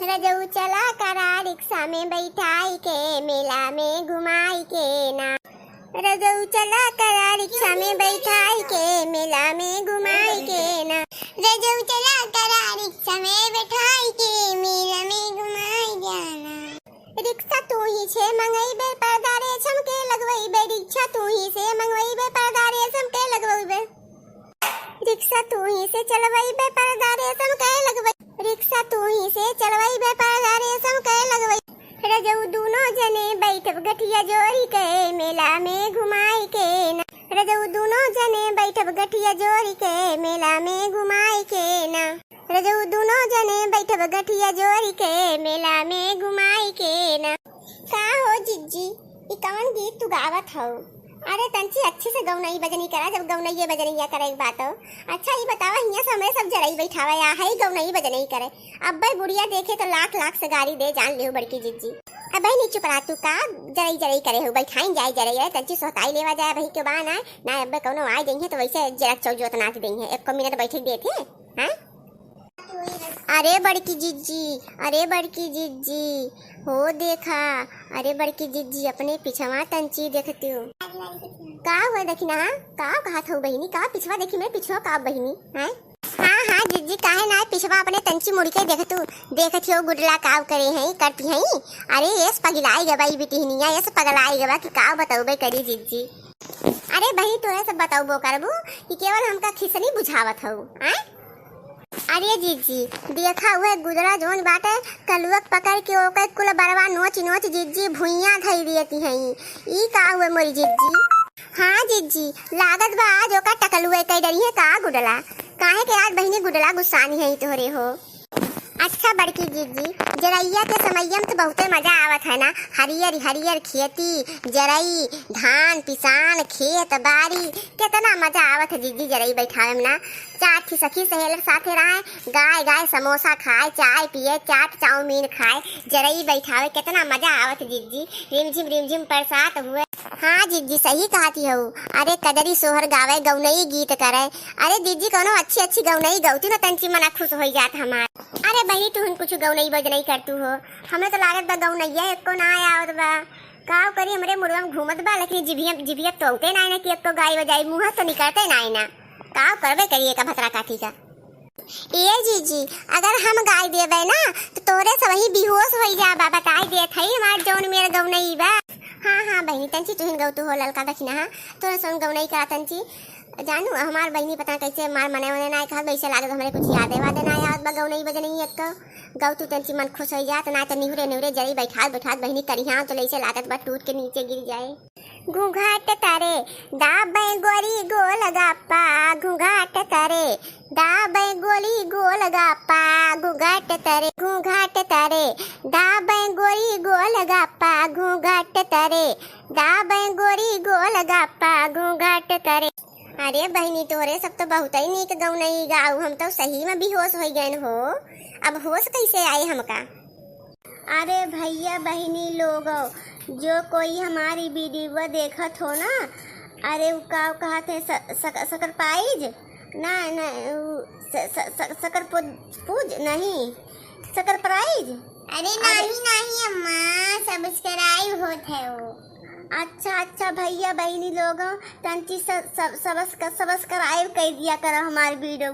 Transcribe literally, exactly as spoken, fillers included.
रजऊ चला करा रिक्शा में बैठाई के, मेला में घुमाई के ना। रजऊ चला करा रिक्शा में बैठाई के, मेला में घुमाई के ना। रजऊ चला करा रिक्शा में बैठाई के, मेला में घुमाई जाना। रिक्शा तू ही से मंगइबे, पर्दा रेशम के लगवइबे। रिक्शा तू ही से मंगवइबे, पर्दा रेशम के लगवइबे। रिक्शा तू ही से चलवइबे, पर्दा रेशम के लगवइबे। रिक्शा तू ही से चलवइबे, पर्दा रेशम के लगवइबे। रजऊ दूनो जने बैठब गठिया जोरी के, मेला में घुमाई के ना। रजऊ दूनो जने बैठब गठिया जोरी के, मेला में घुमाई के ना। रजऊ दूनो जने बैठब गठिया जोरी के, मेला में घुमाई के ना। का हो जिज्जी, ई कवन गीत तू गावत हऊ? अरे तंची अच्छे से गौनई बजनी करा, जब गौनइये बजनइया करे के बात हो। अच्छा ई बतावा, हियाँ से हमरे सब जरई बैठावा या है गौनई बजनई करे। अब्बे बुढ़िया देखे तो लाख लाख से गारी दे, जान लिहू बड़की जिज्जी। अब्बे नी चुप रहा तू, का जरई जरई करे हो, बैठाइन जाए जरई, अरे तंची सोहताई लेवा जाए, अबही के बा ना, ना अब्बे कौनो आ जइहे तो वैसे जरा चौजोत नाच दइहे, एको मिनट बैठे देते हैं, हैं? अरे बड़की जिज्जी, अरे बड़की जिज्जी, हो देखा, अरे बड़की जिज्जी, अपने पिछवा तंची देखतियो। का हुआ देखी ना, का कहत हो बहिनी, का पिछवा देखी, मैं पिछवा का बहिनी, हैं? हाँ, हाँ जिज्जी, काहे ना पिछवा अपने तंची मुड़ के देखतू, देखतियो गुडला काव करे हैं, करती हैं। अरे एस पगलाई गबा ई बिटिहनिया, एस पगलाई गबा कि का बतौबे करी जिज्जी। अरे बहिनी, तोहे सब बतौबो करबू कि केवल हमका खिसनी बुझावत हऊ, हैं? अरे जिज्जी, देखा उहे गुदड़ा जौन बाटे, कलुअक पकड़ के ओके कुल बरवा नोच नोच जिज्जी भुइयां धई देती हैं। ई का हुए मोरी जिज्जी? हाँ जिज्जी, लागत बा आज ओका टकलुए कई डरिहे का गुडला? काहे के आज बहिनी गुडला गुस्सानी है तोहरे हो? अच्छा बड़की जिज्जी, जरैया के समैया में तो बहुते मजा आवत है ना, हरियर हरियर खेती, जरई, धान, पिसान, खेत, बारी, केतना मजा आवत है जिज्जी जरई बैठावे में ना। चार ठी सखी सहेलर साथे रहे, गाय गाय समोसा खाए, चाय पिए, चाट चाउमीन खाए, जरई बैठावे, केतना मजा आवत जिज्जी। रिमझिम रिमझिम बरसात हुए। हाँ जिज्जी, सही कहती हऊ। अरे कजरी सोहर गावे, गौनई गीत करे। अरे जिज्जी, कौनो अच्छी अच्छी गौनई गौती न, तंची मना खुश होई जात हमार। अरे बहिनी, तुहन कुछ गौनई बजनई करतू हो, हमें तो लागत बा गौनैया एको ना आवत बा। काव करी, हमरे मुड़वा में घूमत बा, लेकिन जिभिया जिभिया तोते ना ना कि एको गाई बजाई, मुँह तो निकलते ना ना। काव करबे करी एका भतरा काठी का। ए जीजी, अगर हम गाय देबे ना, तो तोरे सबही बेहोश होई जाबा, बताई देत हई हमार जौन मेर गौनई बा। हाँ, हाँ बहिनी, तंची तुहिन गौतू हो ललका दखिना, हाँ, तोरे सन गौनई करा तंची। जानू, हमार बहिनी पता कैसे मार मने मने ना कहत, वैसे लागत हमरे कुछ यादे वादे ना आवत बा, गौनई बजनई एक गौतू तंची मन खुश होई जात, ना तो निहुरे निहुरे जरी बैठात बैठात बहिनी करिहा, तो लैसे लागत बा टूट के नीचे गिर जाए। घूंघट तरे दाबे गोरी गोल गप्पा, घूंघट तरे दाबे गोरी गोल गप्पा, घूंघट तरे, घूंघट तरे दाबे गोरी गोल गप्पा, घूंघट तरे दाबे गोरी गोल गप्पा, घूंघट तरे। अरे बहिनी, तोरे सब तो बहुत ही नीक गौनई गाऊ, हम तो सही में बेहोश हो गए हो। अब होश कैसे आए हमका? अरे भैया बहिनी लोगो, जो कोई हमारी वीडियो देखत हो ना, अरे उ का कहत है, स-, सक-, सकरपाइज? ना, ना, उ स-, स-, स-, सकर पूज, पूज नहीं, सकर प्राइज? अरे अरे नहीं, नहीं अम्मा, सब्सक्राइब होत है वो। अच्छा, अच्छा भैया बहिनी लोगो, तंची स-, स-, सब्स-, सब्सक्राइब कर दिया करो हमारी वीडियो।